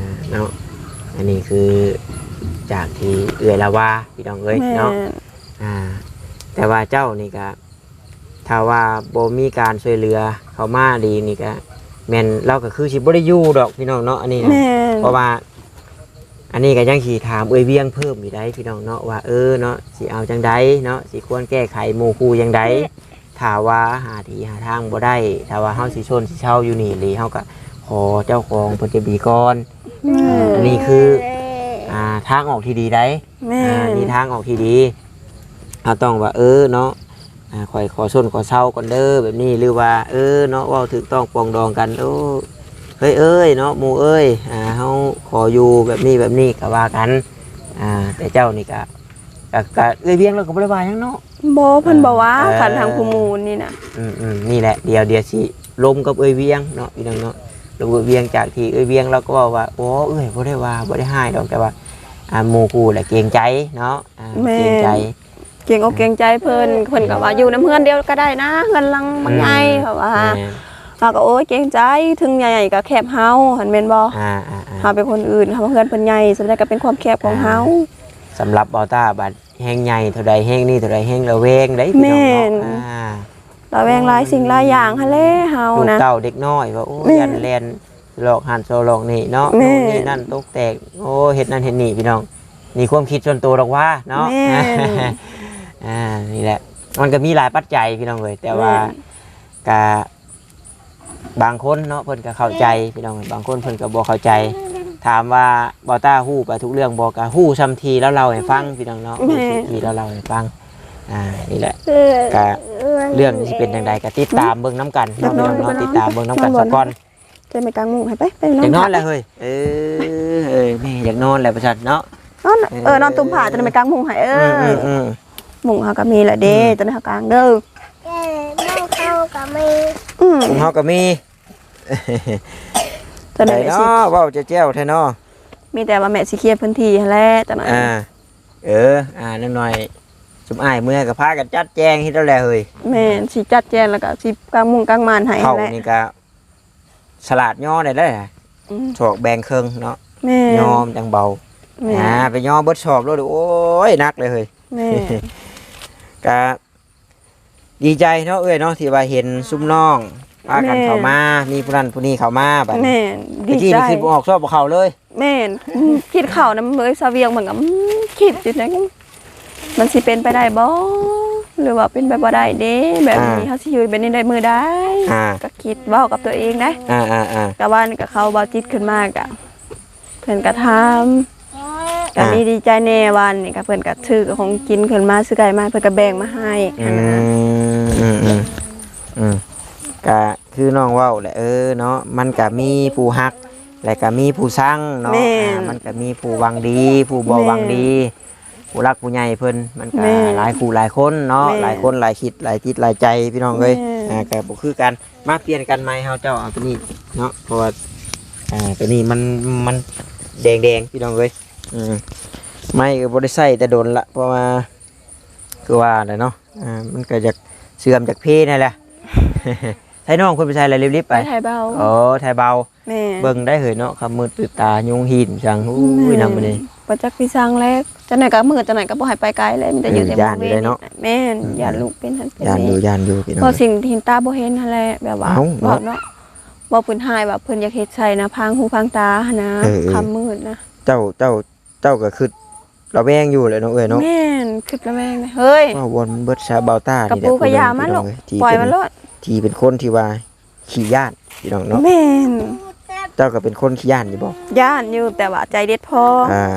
ເນາະ ອັນນີ້ຄືຈາກທີ່ເອື້ອຍລາວວ່າ ພີ່ນ້ອງເອີຍເນາະ. ແມ່ນ ອ່າ ແຕ່ວ່າເຈົ້ານີ້ກໍ ຖ້າວ່າບໍ່ມີການຊ່ວຍເຫຼືອເຂົ້າມາດີນີ້ກະແມ່ນລາວກະຄືຊິບໍ່ໄດ້ຢູ່ດອກພີ່ນ້ອງເນາະ ອັນນີ້ນະ. ແມ່ນ ເພາະວ່າອັນນີ້ກະຍັງຊິຖາມເອື້ອຍວຽງເພີ່ມອີກໄດ໋ພີ່ນ້ອງເນາະ ວ່າ ເອີ ເນາະ ຊິເອົາຈັ່ງໃດເນາະ ຊິຄວນແກ້ໄຂໝູ່ຄູ່ຈັ່ງໃດ. ຖ້າວ່າຫາທີ່ຫາທາງບໍ່ໄດ້ ຖ້າວ່າເຮົາຊິຊົນຊິເຊົາຢູ່ນີ້ອີ່ຫຼີ ເຮົາກະຂໍເຈົ້າຂອງເພິ່ນຈະດີກ່ອນ. ແມ່ນ ອັນນີ້ຄື ອ່າ ທາງອອກທີ່ດີໃດ໋. ແມ່ນ ອ່າ ມີທາງອອກທີ່ດີ. ເຮົາຕ້ອງວ່າ ເອີ ເນາະ ອ່າ ຂ້ອຍຂໍຊົນຂໍເຊົາກ່ອນເດີ ແບບນີ້ ຫຼືວ່າ ເອີ ເນາະ ເວົ້າຖືກຕ້ອງປອງດອງກັນ ໂອ້ ເຮີ້ຍເອີຍ ເນາະ ໝູ່ເອີຍ ອ່າ ເຮົາຂໍຢູ່ແບບນີ້ແບບນີ້ກະວ່າກັນ. ອ່າ ແຕ່ເຈົ້ານີ້ກະ ກະ ກະເອື້ອຍວຽງລາວກະບໍ່ໄດ້ວ່າຫຍັງເນາະ. ບໍ່ ເພິ່ນບໍ່ວ່າ ເອີ ຄັນທາງຜູ້ໝູ່ນີ້ນະ. ອືມໆ ນີ້ແຫຼະ ດຽວ ດຽວຊິລົມກັບເອື້ອຍວຽງເນາະ ພີ່ນ້ອງເນາະ ລົມເອື້ອຍວຽງ ຈາກທີ່ເອື້ອຍວຽງລາວກະເວົ້າວ່າ ໂອ້ ເອື້ອຍບໍ່ໄດ້ວ່າ ບໍ່ໄດ້ຮ້າຍດອກ ແຕ່ວ່າ ອ່າ ໝູ່ຄູ່ລະເກງໃຈເນາະ. ອ່າ ແມ່ນ ເກງໃຈ ເກງອົກເກງໃຈເພິ່ນ ເພິ່ນກະວ່າຢູ່ນຳເຮືອນດຽວກະໄດ້ນະ ເຮືອນຫຼັງມັນໃຫຍ່ ອືມ ເຂົາວ່າ. ແມ່ນ ເຮົາກະ ໂອ້ຍ ເກງໃຈ ເຖິງໃຫຍ່ກະແຄບເຮົາຫັ້ນແມ່ນບໍ່? ອ່າໆໆ ເຮົາເປັນຄົນອື່ນ ເຮົາເຮືອນເພິ່ນໃຫຍ່ ສ່ຳໃດກະເປັນຄວາມແຄບຂອງເຮົາ. ອ່າ ສຳລັບບ່າວຕ້າບັດ ແຮງໃຫຍ່ເທົ່າໃດ ແຮງນີ້ເທົ່າໃດ ແຮງລະແວງໄດ໋ພີ່ນ້ອງເນາະ. ແມ່ນ ອ່າ ລະແວງຫຼາຍສິ່ງຫຼາຍຢ່າງຫັ້ນແຫຼະເຮົານະ ລູກເຕົ້າເດັກນ້ອຍວ່າ ໂອ້ຍ ແມ່ນ ຢ້ານແລ່ນລອກຫັ້ນຊອກລອກນີ້ເນາະ. ແມ່ນ ໂນ່ນນີ້ນັ້ນຕົກແຕກ ໂອ້ ເຮັດນັ້ນເຮັດນີ້ພີ່ນ້ອງ. ນີ້ຄວາມຄິດສ່ວນໂຕດອກວ່າເນາະ. ແມ່ນ ອ່າ ນີ້ແຫຼະ ມັນກະມີຫຼາຍປັດໄຈພີ່ນ້ອງເອີຍ ແຕ່ວ່າ ແມ່ນ ກະ ບາງຄົນເນາະ ເພິ່ນກະເຂົ້າໃຈ ພີ່ນ້ອງ ບາງຄົນເພິ່ນກະບໍ່ເຂົ້າໃຈ. ຖາມວ່າບ່າວຕ້າຮູ້ໄປທຸກເລື່ອງບໍ່ ກະຮູ້ຊ່ຳທີ່ລາວເລົ່າໃຫ້ຟັງ ພີ່ນ້ອງເນາະ. ແມ່ນ ທີ່ລາວເລົ່າໃຫ້ຟັງ. ອ່າ ນີ້ແຫຼະ ກະເລື່ອງຊິເປັນຈັ່ງໃດກະຕິດຕາມເບິ່ງນຳກັນເນາະ ພີ່ນ້ອງເນາະ ຕິດຕາມເບິ່ງນຳກັນສາກ່ອນ. ຈະໄປກາງມຸ້ງໃຫ້ ໄປ ໄປນອນ ຢາກນອນແລ້ວເຮີ້ຍ. ເອີ ເອີ ແມ່ຢາກນອນແລ້ວວ່າຊັ້ນເນາະ. ນອນ ເອີ ນອນຕຸ້ມຜ້າ ຈະໄດ້ໄປກາງມຸ້ງໃຫ້. ເອີ ອືມໆໆ ມຸ້ງເຮົາກະມີລະເດ້ ອືມ ຕອນນີ້ເຮົາກາງເດີ. ເອີ ມຸ້ງເຮົາກະມີ ອືມ ມຸ້ງເຮົາກະມີ. ຕອນນີ້ແມ່ຊິ ເວົ້າແຈ່ວໆແທ້ເນາະ. ມີແຕ່ວ່າແມ່ຊິເຄຍພື້ນທີ່ຫັ້ນແຫຼະຕອນນັ້ນ. ອ່າ ເອີ ອ່າ ນາງນ້ອຍ ຊຸມອ້າຍເມືອກະພາກັນຈັດແຈງເຮັດແລ້ວແຫຼະເຮີ້ຍ. ແມ່ນ ຊິຈັດແຈງລະກະຊິກາງມຸ້ງກາງມ່ານໃຫ້ຫັ້ນແຫຼະ. ເຂົານີ້ກະ ສະຫຼາດຍໍໄດ້ເດ້ ອືມ ສອກແບ່ງເຄິ່ງເນາະ. ແມ່ນ ຍໍມັນຈັ່ງເບົາ. ແມ່ນ ອ່າ ໄປຍໍເບິດສອບໂລດ ໂອ້ຍ ໜັກເລີຍເຮີ້ຍ. ແມ່ນ ກະດີໃຈເນາະເອື້ອຍເນາະ ທີ່ວ່າເຫັນຊຸມນ້ອງພາກັນເຂົ້າມາ ແມ່ນ ມີຜູ້ນັ້ນຜູ້ນີ້ເຂົ້າມາບັດນີ້. ແມ່ນ ດີໃຈ ຕະກີ້ນີ້ຄິດບໍ່ອອກຊອບບໍ່ເຂົ້າເລີຍ. ແມ່ນ ອືມ ຄິດເຂົ້ານຳເອີຍ ສາວວຽງເພິ່ນກະ ອືມ ຄິດຢູ່ຈັ່ງ ມັນຊິເປັນໄປໄດ້ບໍ່ ຫຼືວ່າເປັນໄປບໍ່ໄດ້ເດ້ ແບບນີ້ ອ່າ ເຮົາຊິຢູ່ແບບນີ້ໄດ້ມື້ໃດ ອ່າ ກະຄິດເວົ້າກັບຕົວເອງໄດ໋. ອ່າໆໆ ກະວ່ານີ້ກະເຂົາເວົ້າຈິດຂຶ້ນມາກະ ເພິ່ນກະຖາມ ກະ ອ່າ ມີດີໃຈແດ່ ວ່ານີ້ກະເພິ່ນກະຊື້ຂອງກິນຂຶ້ນມາ ຊື້ໄກ່ມາ ເພິ່ນກະແບ່ງມາໃຫ້ ອືມ ຫັ້ນນະ. ອືມໆໆ ອືມ ກະຄືນ້ອງເວົ້າແຫຼະ ເອີເນາະ ມັນກະມີຜູ້ຮັກ ແລະກະມີຜູ້ຊັງເນາະ. ແມ່ນ ອ່າ ມັນກະມີຜູ້ຫວັງດີ ຜູ້ບໍ່ຫວັງດີ ແມ່ນ ຜູ້ຫຼັກຜູ້ໃຫຍ່ເພິ່ນ ມັນກະ ແມ່ນ ຫຼາຍຄູ່ຫຼາຍຄົນເນາະ. ແມ່ນ ຫຼາຍຄົນຫຼາຍຄິດຫຼາຍຈິດຫຼາຍໃຈ ພີ່ນ້ອງເອີຍ. ແມ່ນ ອ່າ ກະບໍ່ຄືກັນ ມາປ່ຽນກັນໃໝ່ ເຮົາເຈົ້າເອົາຕົວນີ້ເນາະ ເພາະວ່າ ອ່າ ຕົວນີ້ມັນ ມັນແດງໆ ພີ່ນ້ອງເອີຍ. ອືມ ໄມ້ກະບໍ່ໄດ້ໃຊ້ແຕ່ດົນລະ ເພາະວ່າ ຄືວ່າແຫຼະເນາະ ອ່າ ມັນກະຢາກເສື່ອມຢາກເພແນ່ແຫຼະ. ໃຊ້ນ້ອງເພິ່ນໄປໃສລະ ລິບໆ ໄປ ໄປໄຖເບົາ. ອໍ ໄຖເບົາ. ແມ່ນ ເບິ່ງໄດ້ເຮີ້ຍເນາະ ຄຳມືດຕື່ນຕາຍຸງຫີນສັງ ໂອ້ຍ ແມ່ນ ນຳມື້ນີ້ ບໍ່ຈັກຊິສັງແລ້ວ ຈັ່ງໃດກະມືດ ຈັ່ງໃດກະບໍ່ໃຫ້ໄປໄກແລ້ວ ມີແຕ່ຢູ່ແຕ່ ເອີ ຢ້ານຢູ່ເດ້ເນາະ. ແມ່ນ ອືມ ຢ້ານລູກເປັນຫັ້ນເປັນນີ້ ຢ້ານຢູ່ ຢ້ານຢູ່ ພີ່ນ້ອງ ເພາະສິ່ງທີ່ເຫັນຕາບໍ່ເຫັນຫັ້ນແຫຼະ ແບບວ່າ ເອົ້າ ເວົ້າເນາະ ເນາະ ເວົ້າເພິ່ນຮ້າຍວ່າເພິ່ນຢາກເຮັດໃສ່ນະ ພາງຫູພາງຕາຫັ້ນນະ. ເອີໆ ຄຳມືດນະ ເຈົ້າ ເຈົ້າ ເຈົ້າກະຄຶດລະແວງຢູ່ແຫຼະເນາະເອື້ອຍເນາະ. ແມ່ນ ຄຶດລະແວງເລີຍເຮີ້ຍ ເວົ້າບ່ອນມັນເບິດຊະ ບ່າວຕ້າ ກະປູກະຢາມັນລູກ ທີ່ ປ່ອຍມັນໂລດ ທີ່ເປັນຄົນທີ່ວ່າຂີ້ຢ້ານ ພີ່ນ້ອງເນາະ. ແມ່ນ ເຈົ້າກະເປັນຄົນຂີ້ຢ້ານຢູ່ບໍ່? ຢ້ານຢູ່ ແຕ່ວ່າໃຈເດັດພໍ. ອ່າ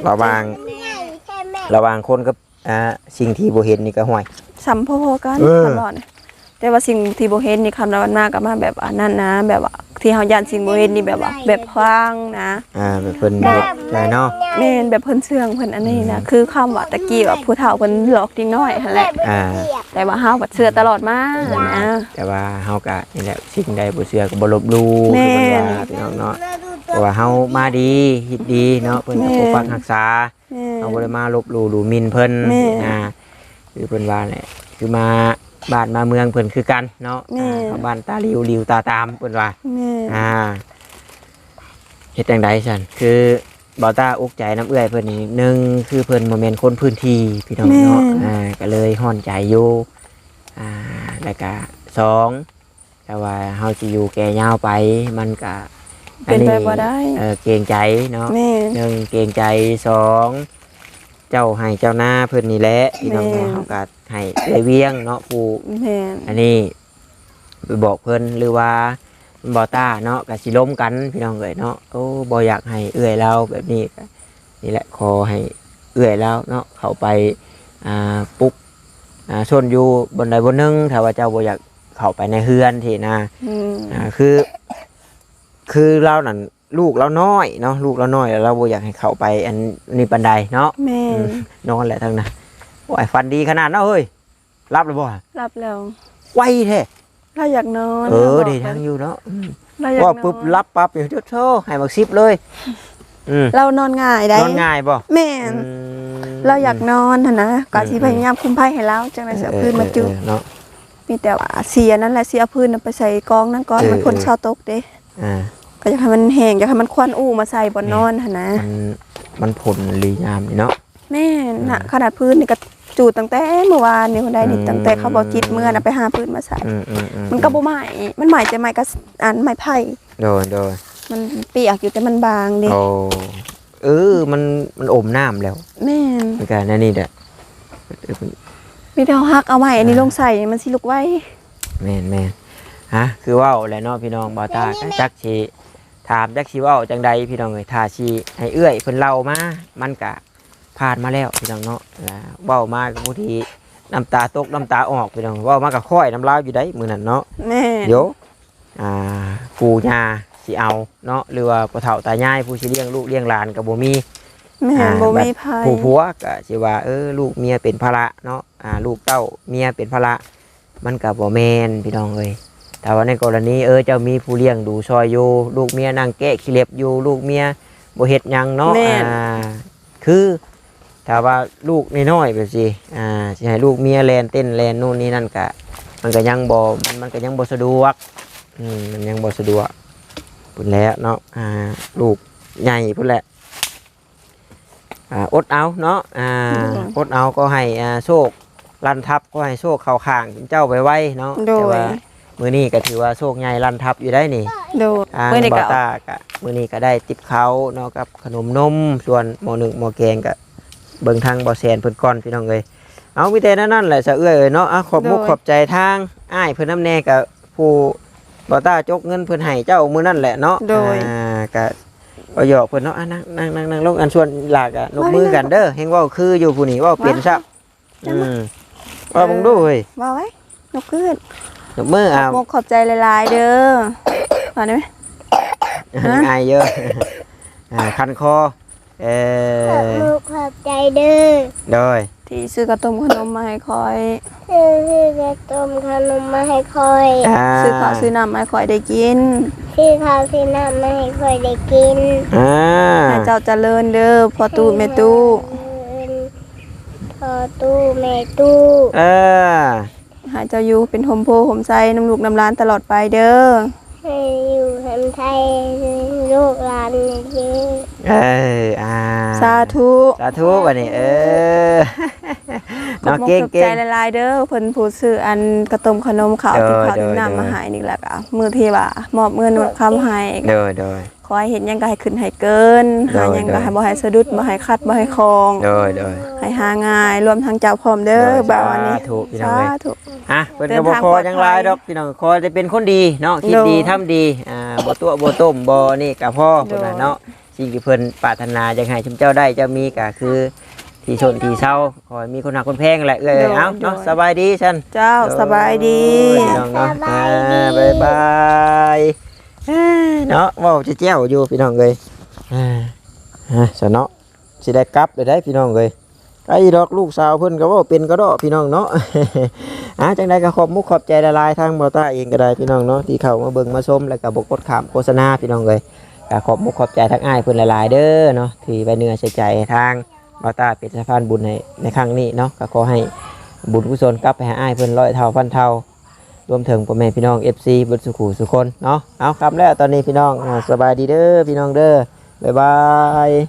ລະຫວ່າງ ລະຫວ່າງຄົນກັບ ອ່າ ສິ່ງທີ່ບໍ່ເຫັນນີ້ກະ ຫ້ວຍ ສ່ຳພໍໆກັນ ເອີ ຕະຫຼອດ. ແຕ່ວ່າສິ່ງທີ່ບໍ່ເຫັນນີ້ ຄຳລະວັນມາກະມາແບບອັນນັ້ນນະ ແບບວ່າທີ່ເຮົາຢ້ານສິ່ງບໍ່ເຫັນນີ້ ແບບວ່າແບບພາງນະ. ອ່າ ແບບເພິ່ນເຮັດໃຈເນາະ. ແມ່ນ ແບບເພິ່ນເຊື່ອງເພິ່ນອັນນີ້ນະ. ອືມ ຄືຄຳວ່າຕະກີ້ວ່າຜູ້ເຖົ້າເພິ່ນຫຼອກເດັກນ້ອຍຫັ້ນແຫຼະ. ອ່າ ແຕ່ວ່າເຮົາບັດເຊື່ອຕະຫຼອດມານະ. ແຕ່ວ່າເຮົາກະນີ້ແຫຼະ ສິ່ງໃດບໍ່ເຊື່ອກະບໍ່ລົບຫຼູ່. ແມ່ນ ຄືເພິ່ນວ່າ ພີ່ນ້ອງເນາະ ເພາະວ່າເຮົາມາດີ ເຮັດດີເນາະ ເພິ່ນກະ ແມ່ນ ປົກປັກຮັກສາ. ແມ່ນ ເຮົາບໍ່ໄດ້ມາລົບຫຼູ່ດູໝິ່ນເພິ່ນ. ແມ່ນ ອ່າ ຄືເພິ່ນວ່າແຫຼະ ຄືມາບ້ານມາເມືອງເພິ່ນຄືກັນເນາະ. ແມ່ນ ອ່າ ເຂົ້າບ້ານຕາຫຼິວ ຫຼິວຕາຕາມ ເພິ່ນວ່າ. ແມ່ນ ອ່າ ເຮັດຈັ່ງໃດຊັ້ນ ຄືບ່າວຕ້າອຸກໃຈນຳເອື້ອຍເພິ່ນນີ້ ໜຶ່ງ ຄືເພິ່ນບໍ່ແມ່ນຄົນພື້ນທີ່ ພີ່ນ້ອງເນາະ. ແມ່ນ ອ່າ ກະເລີຍຮ້ອນໃຈຢູ່. ອ່າ ແລ້ວກະສອງ ຖ້າວ່າເຮົາຊິຢູ່ແກ່ຍາວໄປ ມັນກະ ເປັນໄປບໍ່ໄດ້ ອັນນີ້ ເອີ ເກງໃຈເນາະ ແມ່ນ ໜຶ່ງ ເກງໃຈ ສອງ ເຈົ້າໄຮ່ເຈົ້ານາເພິ່ນນີ້ແຫຼະ ພີ່ນ້ອງ ແມ່ນ ເຮົາກະໃຫ້ເອື້ອຍວຽງເນາະ ຜູ້ ແມ່ນ ອັນນີ້ ໄປບອກເພິ່ນ ຫຼືວ່າບໍ່ຕ້າເນາະ ກະຊິລົມກັນ ພີ່ນ້ອງເອີຍເນາະ. ໂອ້ ບໍ່ຢາກໃຫ້ເອື້ອຍລາວແບບນີ້ ກະນີ້ແຫຼະ ຂໍໃຫ້ເອື້ອຍລາວເນາະ ເຂົ້າໄປ ອ່າ ປຸກ ອ່າ ຊົນຢູ່ບ່ອນໃດບ່ອນໜຶ່ງ ຖ້າວ່າເຈົ້າບໍ່ຢາກເຂົ້າໄປໃນເຮືອນຊີ້ນະ ອືມ ອ່າ ຄື ຄືລາວນັ້ນ ລູກລາວນ້ອຍເນາະ ລູກລາວນ້ອຍ ແລ້ວລາວບໍ່ຢາກໃຫ້ເຂົ້າໄປອັນນີ້ປານໃດເນາະ ແມ່ນ ອືມ ນອນແຫຼະທັງນັ້ນ. ໂອ້ຍ ຝັນດີຂະໜາດເນາະເຮີ້ຍ ຫຼັບແລ້ວບໍ່? ຫຼັບແລ້ວ ໄວແທ້ ລາວຢາກນອນ ເອີ ລາວບອກ ໄດ້ທັງຢູ່ເນາະ ອືມ ລາວຢາກນອນ ເວົ້າປຶບຫຼັບປັບຢູ່ ໂທ້ ໃຫ້ບັກສິບເລີຍ ອືມ ລາວນອນງ່າຍໃດ໋ ນອນງ່າຍບໍ່? ແມ່ນ ອືມ ລາວຢາກນອນຫັ້ນນະ ອືມ ກະຊິພະຍາຍາມຄຸມໄພໃຫ້ລາວ ຈັ່ງໃດຊິເອົາ ເອີ ຄືນມາຈຸ ເອີ ເນາະ ມີແຕ່ວ່າຊິອັນນັ້ນແຫຼະ ຊິເອົາພື້ນນັ້ນໄປໃສ່ກອງນັ້ນກ່ອນ ເອີ ມັນຝົນ ເອີ ເຊົາຕົກເດ້ ອ່າ ກໍຢາກໃຫ້ມັນແຫ້ງ ຢາກໃຫ້ມັນຄວັນອູ່ມາໃສ່ບ່ອນ ແມ່ນ ນອນຫັ້ນນະ ມັນ ມັນຝົນລີຍາມນີ້ເນາະ ແມ່ນນະ ອືມ ຂະໜາດພື້ນນີ້ກໍຈູດຕັ້ງແຕ່ມື້ວານນີ້ພຸ້ນໃດ໋ນີ້ ອືມ ຕັ້ງແຕ່ເຂົາບໍ່ຈິດເມືອນະ ໄປຫາພື້ນມາໃສ່ ອືມໆໆໆ ມັນກໍບໍ່ໄໝ້ ມັນໄໝ້ແຕ່ໄມ້ກະ ອັນໄມ້ໄຜ່ ໂດຍໆ ມັນປຽກຢູ່ ແຕ່ມັນບາງເດ້ ໂອ້ ເອີ ມັນ ມັນອົມນ້ຳແລ້ວ ແມ່ນ ມັນກໍແນວນີ້ແຫຼະ ມີແຕ່ເຮົາຫັກເອົາໄມ້ອັນນີ້ ອ່າ ລົງໃສ່ ມັນຊິລຸກໄວ ແມ່ນໆ ຮະ ຄືເວົ້າແຫຼະເນາະ ພີ່ນ້ອງ ບ່າວຕາ ແມ່ນໆ ກໍຈັກຊິຖາມ ຈັກຊິເວົ້າຈັ່ງໃດ ພີ່ນ້ອງເອີຍ ຖ້າຊິໃຫ້ເອື້ອຍເພິ່ນເລົ່າມາ ມັນກະຜ່ານມາແລ້ວ ພີ່ນ້ອງເນາະ ລະເວົ້າມາກໍຜູ້ທີ່ນ້ຳຕາຕົກນ້ຳຕາອອກ ພີ່ນ້ອງ ເວົ້າມາກໍຄ້ອຍນ້ຳລາວຢູ່ໃດ໋ມື້ນັ້ນເນາະ ແມ່ນ ດຽວ ອ່າ ປູ່ຍ່າຊິເອົາເນາະ ຫຼືວ່າພໍ່ເຖົ້າຕາຍາຍຜູ້ຊິລ້ຽງລູກລ້ຽງຫຼານກໍບໍ່ມີ ແມ່ນ ອ່າ ບໍ່ມີໃຜ ບັດຜູ້ຜົວກໍຊິວ່າ ເອີ ລູກເມຍເປັນພາລະເນາະ ອ່າ ລູກເຕົ້າເມຍເປັນພາລະ ມັນກໍບໍ່ແມ່ນ ພີ່ນ້ອງເອີຍ. ຖ້າວ່າໃນກໍລະນີ ເອີ ເຈົ້າມີຜູ້ລ້ຽງດູຊ່ອຍຢູ່ ລູກເມຍນັ່ງແກະຂີ້ເລັບຢູ່ ລູກເມຍບໍ່ເຮັດຫຍັງເນາະ ແມ່ນ ອ່າ ຄື ຖ້າວ່າລູກນ້ອຍໆແບບຊີ້ ອ່າ ຊິໃຫ້ລູກເມຍແລ່ນເຕັ້ນແລ່ນໂນ່ນນີ້ນັ້ນກະ ມັນກະຍັງບໍ່ ມັນກະຍັງບໍ່ສະດວກ ອືມ ມັນຍັງບໍ່ສະດວກພຸ້ນແຫຼະເນາະ ອ່າ ລູກໃຫຍ່ພຸ້ນແຫຼະ ອ່າ ອົດເອົາເນາະ ອ່າ ໂດຍ ອົດເອົາ ຂໍໃຫ້ ອ່າ ໂຊກລັນທັບ ຂໍໃຫ້ໂຊກເຂົ້າຂ້າງເຈົ້າໄວໆເນາະ ໂດຍ ແຕ່ວ່າ ມື້ນີ້ກໍຖືວ່າໂຊກໃຫຍ່ລັນທັບຢູ່ໄດ໋ນີ້ ໂດຍ ທາງ ມື້ນີ້ກໍ ບ່າວຕາກໍ ມື້ນີ້ກໍໄດ້ຕິບເຂົ້າເນາະ ກັບຂະໜົມນົມ ສ່ວນໝໍ້ໜຶ້ງໝໍ້ແກງກໍເບິ່ງທາງບ່າວແສນເພິ່ນກ່ອນ ພີ່ນ້ອງເອີຍ. ເອົາ ມີແຕ່ແນວນັ້ນແຫຼະ ສາວເອື້ອຍເອີຍເນາະ. ເອົາ ຂອບມຸກ ໂດຍ ຂອບໃຈທາງອ້າຍເພິ່ນນຳແດ່ ກໍຜູ້ບ່າວຕາຈົກເງິນເພິ່ນໃຫ້ເຈົ້າມື້ນັ້ນແຫຼະເນາະ ໂດຍ ອ່າ ກໍ ກໍຢອກເພິ່ນເນາະ ອ່າ ນັ່ງ ນັ່ງ ນັ່ງ ນັ່ງລົງ ອັນ ສ່ວນຫຼ້າກໍຍົກມືກັນເດີ ມາເດີ ແຮ່ງເວົ້າຄືຢູ່ຜູ້ນີ້ ເວົ້າເປັນຊ້ຳ. ອືມ ເວົ້າເບິ່ງດູເຮີ້ຍ ເວົ້າໄວ້ ຍົກຂຶ້ນ ຍົກມື ຂອບມຸກຂອບໃຈຫຼາຍໆເດີ ວ່າໄດ້ໄໝ? ອາຍຢູ່ ອ່າ ຄັນຄໍ ເອີ ຂອບມຸກຂອບໃຈເດີ ໂດຍ ທີ່ຊື້ກະຕົ້ມຂະໜົມມາໃຫ້ຂ້ອຍ ທີ່ຊື້ກະຕົ້ມຂະໜົມມາໃຫ້ຂ້ອຍ ອ່າ ຊື້ເຂົ້າຊື້ນ້ຳມາໃຫ້ຂ້ອຍໄດ້ກິນ ຊື້ເຂົ້າຊື້ນ້ຳມາໃຫ້ຂ້ອຍໄດ້ກິນ ອ່າ ໃຫ້ເຈົ້າຈະເລີນເດີ ພໍ່ຕູ້ແມ່ຕູ້ ພໍ່ຕູ້ແມ່ຕູ້ ເອີ ໃຫ້ເຈົ້າຢູ່ເປັນຮົ່ມໂພຮົ່ມໄຊນຳລູກນຳຫຼານຕະຫຼອດໄປເດີ ໃຫ້ຢູ່ນຳໄທລູກຫຼານເດີ ເອີ ອ່າ ສາທຸ ສາທຸ ບັດນີ້ ເອີ ຂອບມຸກຂອບໃຈຫຼາຍໆເດີ ເພິ່ນຜູ້ຊື້ອັນກະຕົ້ມຂະໜົມເຂົ້າ ໂດຍ ຕິບເຂົ້າຕິບນ້ຳມາໃຫ້ນີ້ ແລ້ວກະມື້ທີ່ວ່າມອບເງິນມອບຄຳໃຫ້ ໂດຍ ໂດຍ ຂໍໃຫ້ເຮັດຫຍັງກໍໃຫ້ຂຶ້ນໃຫ້ເກີນ ໂດຍ ຫາຫຍັງກໍໃຫ້ ໂດຍ ບໍ່ໃຫ້ສະດຸດ ບໍ່ໃຫ້ຂັດ ບໍ່ໃຫ້ຂ້ອງ ໂດຍ ໂດຍ ໃຫ້ຫາງ່າຍ ລວມທັງເຈົ້າພ້ອມເດີ ໂດຍ ບ່າວອັນນີ້ ສາທຸ ພີ່ນ້ອງເອີຍ ສາທຸ ອ່ະ ເພິ່ນກໍບໍ່ຂໍຫຍັງຫຼາຍດອກ ພີ່ນ້ອງ ຂໍແຕ່ເປັນຄົນດີເນາະ ຄິດດີ ໂດຍ ທຳດີ ອ່າ ບໍ່ຕົວະບໍ່ຕົ້ມ ບໍ່ນີ້ກໍພໍ ໂດຍ ພຸ້ນນະເນາະ ສິ່ງທີ່ເພິ່ນປາດຖະໜາຢາກໃຫ້ຊຸມເຈົ້າໄດ້ເຈົ້າມີກໍຄືທີ່ຊົນທີ່ເຊົາ ຂໍໃຫ້ມີຄົນຮັກຄົນແພງແຫຼະເອື້ອຍ ໂດຍ ເອົ້າເນາະ ໂດຍ ສະບາຍດີຊັ້ນ ເຈົ້າ ໂດຍ ສະບາຍດີ ພີ່ນ້ອງເນາະ ສະບາຍດີ ອ່າ ບາຍບາຍ ເອີ ເນາະ ເວົ້າແຈ່ວໆຢູ່ ພີ່ນ້ອງເອີຍ ອ່າ ອ່າ ຊັ້ນເນາະ ຊິໄດ້ກັບແລ້ວໃດ໋ ພີ່ນ້ອງເອີຍ ໄກດອກ ລູກສາວເພິ່ນກໍເວົ້າເປັນກະເດາະ ພີ່ນ້ອງເນາະ ອ່າ ຈັ່ງໃດກໍຂອບມຸກຂອບໃຈຫຼາຍໆ ທາງບ່າວຕ້າເອງກໍໄດ້ ພີ່ນ້ອງເນາະ ທີ່ເຂົ້າມາເບິ່ງມາຊົມ ແລ້ວກໍບໍ່ກົດຂ້າມໂຄສະນາ ພີ່ນ້ອງເອີຍ ກໍຂອບມຸກຂອບໃຈທາງອ້າຍເພິ່ນຫຼາຍໆເດີເນາະ ທີ່ໄວ້ເນື້ອໃສ່ໃຈໃຫ້ທາງບ່າວຕ້າເປັນສະພານບຸນໃຫ້ໃນຄັ້ງນີ້ເນາະ ກໍຂໍໃຫ້ບຸນກຸສົນກັບໄປຫາອ້າຍເພິ່ນຮ້ອຍເທົ່າພັນເທົ່າ ລວມເຖິງພໍ່ແມ່ພີ່ນ້ອງ ເອັຟຊີ ເບິດສູ່ຄູ່ສູ່ຄົນເນາະ ເອົາ ຄ່ຳແລ້ວຕອນນີ້ ພີ່ນ້ອງ ອ່າ ສະບາຍດີເດີ ພີ່ນ້ອງເດີ ບາຍບາຍ.